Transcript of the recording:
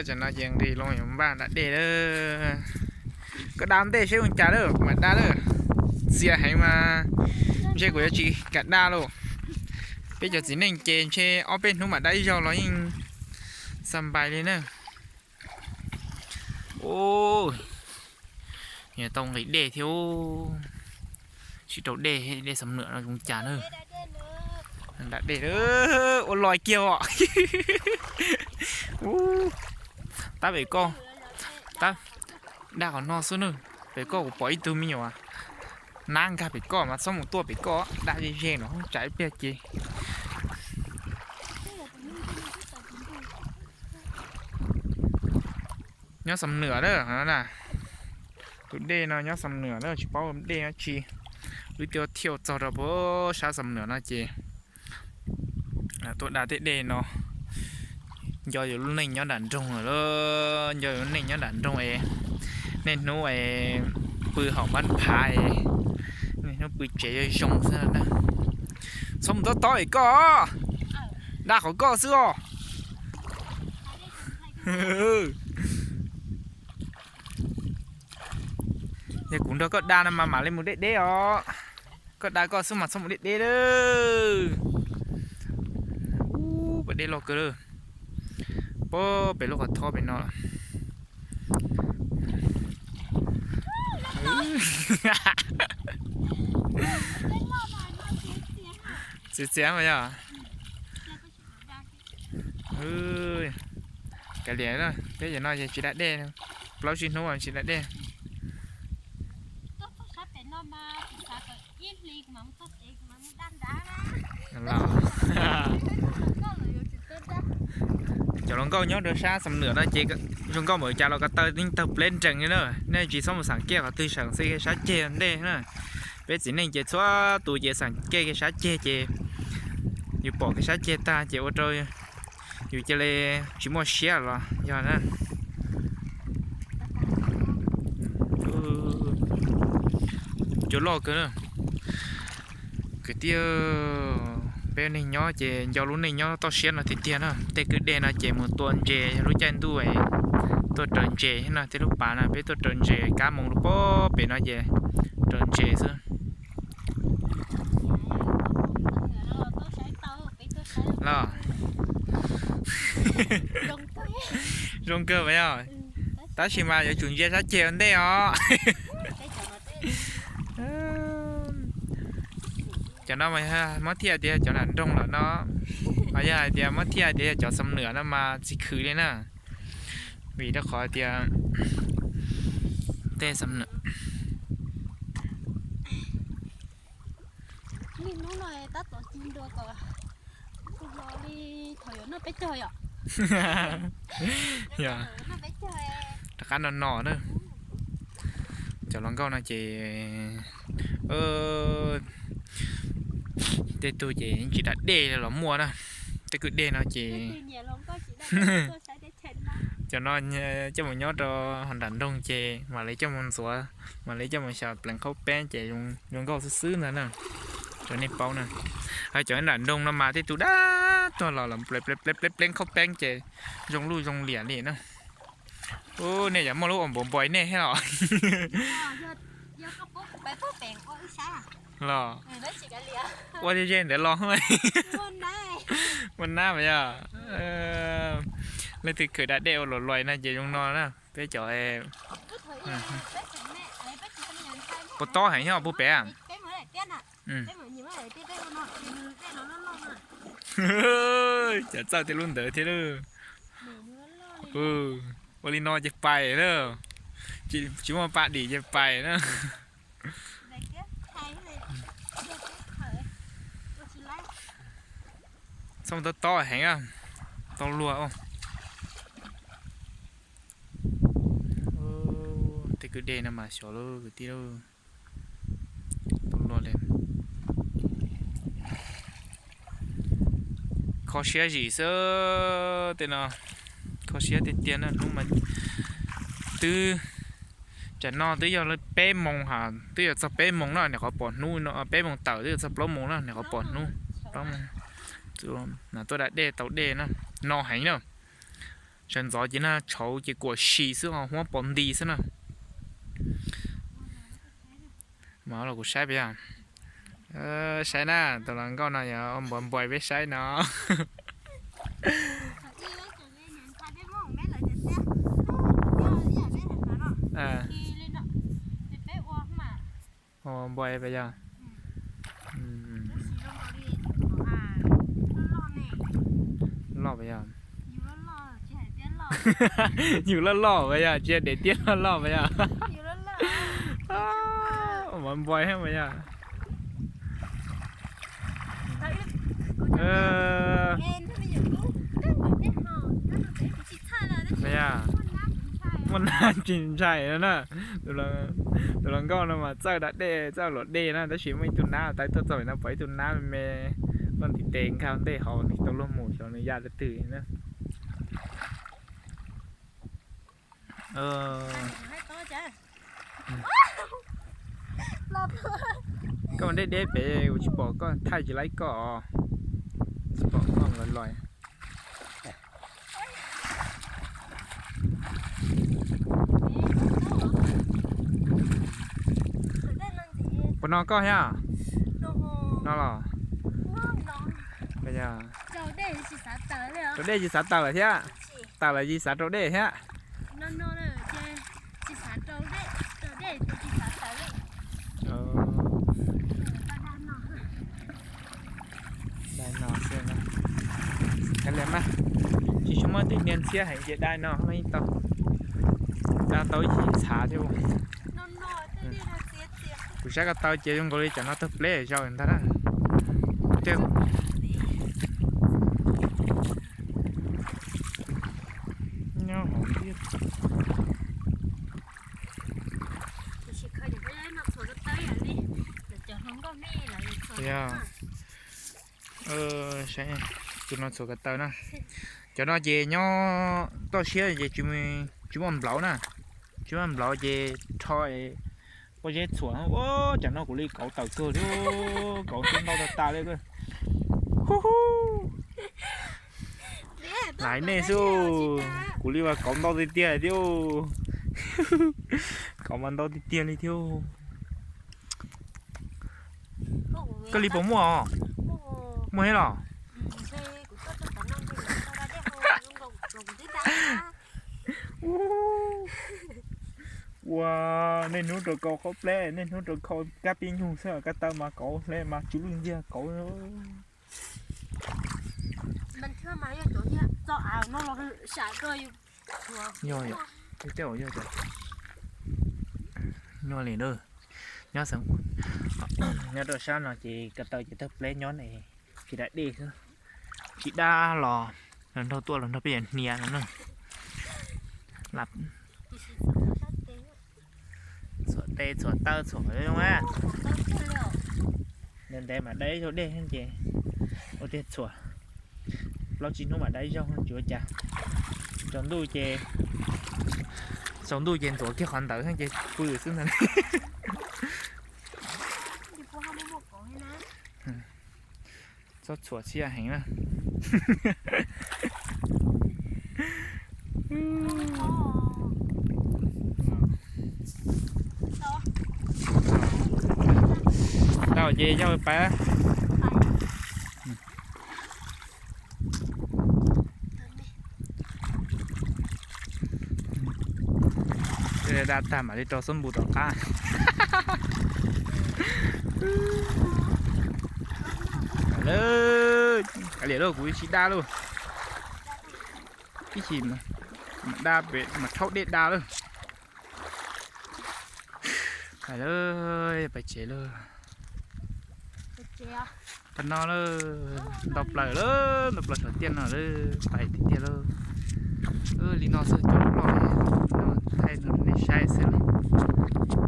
Tam no ces nqis loo yuav npaj da dej lawm. Koj da ntej seb zoo cas lawm mam da lawm. Txias heev mas ntshe kuv yuav tsis kam da lauj. Peb cov txiv neej ces ntshe ob peb hnub mam da ib zaug los yeej xa npais li na. Tau nqis dej thiab, tsis rau dej, dej Xam Nuam no zoo cas na. Da dej ua loj kiag os. Tab pem koj, tab, da qhov no xwb na. Pem koj kuv pom ib tug me nyuam nab nkag pem koj mas txhob mus tuaj pem koj, da ze ze no tsam ib pliag ces. Nyob Xam Nuam na, tus dej no nyob Xam Nuam na, tsis paub dej dab tsi. Wb tuaj thiaj txog rau puag sab Xam Nuam no ces tuaj da tej dej no. Nco yus lub neej nyob nram nroog lawm, nco yus lub neej nyob nram nroog es niaj hnub es pw hauv npab phav es niaj hnub pw tsev zoo zoo xwb na. Txhob mus tob tob es koj, da qhov koj xwb os. Yog kuv nrog koj da no mas mam li mus deb deb os. Koj da koj xwb mas txhob mus deb deb lawm. Ub, pas dej loj kawg lawm. Pab pem lub qhov thob pem no. Txias txias mas yog. Kav liam, peb cov no ces tsis da dej, plaub tsib hnub tsis da dej. Cov hluas nkauj nyob rau sab Xam Nuam no ces zoo nkauj npaum cas los ko taw yeej tawg pleb nrees li na. Nej tsis txhob mus xam kiag qhov twg, xam kiag sab ceg ntej na. Peb txiv neej ces txhua tus ces xam kiag sab ceg ces yus pom kiag sab ceg tag ces ua rau yus cia li tsis muaj siab los yog na. Cua loj kawg na. Kwv tij, peb neeg nyob ces nco lub neej nyob toj siab no tiag tiag na. Tej kwj dej no ces mus tua ntses lub caij ntuj tuaj raws ntses no, tej lub pas no peb tuaj raws ntses, kab moo rau pem no ces raws ntses xwb. Los zoo kawg mas yog, tab sis mas yuav tsum ntsia sab ceg ua ntej os. Cov no mas muab thiaj tias cov nram nroog lawm no, ho yog hais tias muab thiaj tias yog cov Xam Nuam no mas tsis khwv li na. Vim rau qhov tias tej Xam Nuam rov qab no no na. Cov hluas nkauj no ces tej tug ces tsis da dej los muaj na. Tej kwj dej no ces cov no coj mus nyob rau hauv nram nroog ces mam li coj mus ntxuav, mam li coj mus xyaw pleev qhaub peeb ces zoo nkauj xwb xwb ntag na. Rau nej paub na, cov nram nroog no mas tej tug dab tuag los los pleev pleev pleev pleev qhaub peeb ces zoo luj zoo liam li na. Ub, nej yuav muaj lub ua npaum npaum nej thiab los? Los ua ze ze ntawd los. Muaj nab mas yog. Leej twg khwv da dej ua luam luam no ces zoo no na. Peb cov puas tob heev nyob puag pem. Cov txawj tej lub ntawd thiab lauj. Ua li no ces pais na. Tsis muaj pa dim ces pais na. Txhob tob tob heev, tau luag. Tej kwj dej no mas xyov lauj kwv tij lauj. Tau luag li. Kho siab zim xwb tej no, kho siab tiag tiag na. Hnub mas twb, tsam no twb yog peb moos ha, twb yuav txog peb moos no niam qhov pom hnub no, peb moos tawm twb yuav txog plaub moos no niam qhov pom hnub. Tuaj da dej tau dej no, no heev na. Sawv ntxov ces na tshauv ces kuam si xwb ho huab pos nti xwb na. Mas los kuv saib peb yog, saib na, tus hluas nkauj no yog npua npua peb saib no. Npua peb yog, loj peb yog, yus loj loj peb yog, tsis yog daim tiab loj loj peb yog. Npua npua peb yog. Muaj nab tsis ntshai no na. Tus hluas nkauj no mas txawj da dej, txawj luam dej na, tab sis muaj ib tug nab tawm tuaj txog no pom ib tug nab me me, ntim tes nkag ntej hauv, nws tau luag mus xyov nws ya rau twg na. Koj mus deb deb pem kuv tsis pom koj, thaij tsis laib koj os. Tsis pom koj los los. Puas no koj thiab? No los? Rau dej tsis xav tawm lawm thiab. Tawm los tsis xav rau dej thiab. Dai no xwb na. Kav liam mas, tsis tshua muaj tej hnia ntxhiab heev ces dai no yeej tau. Dai tau ib chim ntshav thiab. Kuv saib ko taw ces zoo nkaus li cov no tawg pleb zaum ntag na. Tej nyob hauv ntiaj. Saib, tus no txhuam ko taw na. Cov no ces nyob toj siab ces tsis muaj nplaud na. Tsis muaj nplaud ces rho pob zeb txhuam. Ua cas no kuv li kauv tawm kawg li, kauv twb ntau tas tas li. Hu hu. Laiv nej xwb, kuv li mas kauv ntau tiag tiag thiab. Kauv mas ntau tiag tiag li thiab. Koj li puas muaj os? Muaj thiab los? Ua, niaj hnub rau kauv qhaub pleb, niaj hnub rau kauv kab pib nyug xwb, ko taw mas kauv hle mas tsis lwj ntxiag kauv. Yog, tej zaum yog cov nyuaj li na. Nyob, nyob rau sab no ces ko taw ces tawg pleb nyob ne, tsis dab dej xwb. Tsis dab los los nrog tuaj los nrog peb yawg hnia no na. Txhuam tes txhuam taw txhuam zoo a. Ntev ntev mam dai ib zaug dej ces ua tiag txhuam. Plaub tsib hnub mam dai ib zaug tsis ua cas. Tsaus ntuj ces, tsaus ntuj ces ntxuav kiag qhov ntawd ces pw xwb ntag. Txhob txhuam txhij heev na. Tau ces yog pab. Da tag mam li rau xub npus tom qab. Kav liam lauj, kuv tsis da lauj. Ib chim da pem mas rhaub dej da lauj. Hais lawm, pais tsev lawm. Pais no lawm, ntau plaws lawm, ntau plaws thaum tiaj no lawm, pais tiag tiag lawm. Li no xwb cov loj no, thaij nej saib xwb na.